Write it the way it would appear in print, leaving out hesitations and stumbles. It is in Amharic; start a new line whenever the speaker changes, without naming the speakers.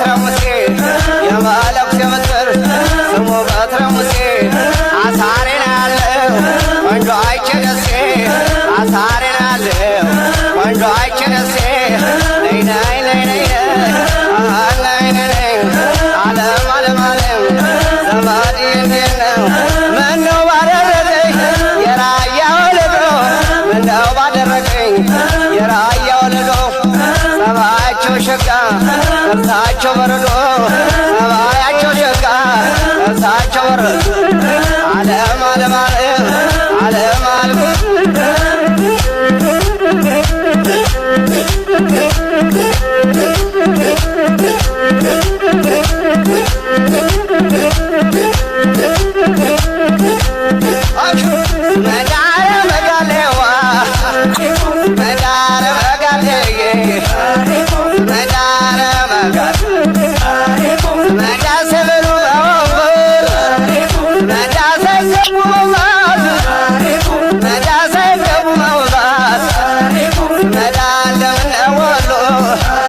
በትረ ሙሴ የመለኩሴ በትር፣ ስሙ በትረ ሙሴ፣ አሳሬን ያለው ቆንጆ አይቼ ደሴ፣ አሳሬን ያለው ቆንጆ አይቼ ደሴ። ነይ ነይ ነይ ነይ ነይ ነይ ነይ፣ ዓለም ዓለም ዓለም፣ ዘመድ እንዴት ነው? ምነው ባደረገኝ የራያ ወለዶ፣ ምነው ባደረገኝ የራያ ወለዶ። ጸባያቸው ሸጋ ጥርሳቸው በረዶ፣ ጸባያቸው ሸጋ ጥርሳቸው በረዶ። ዓለም ዓለም ዓለም ዓለም ዓለም።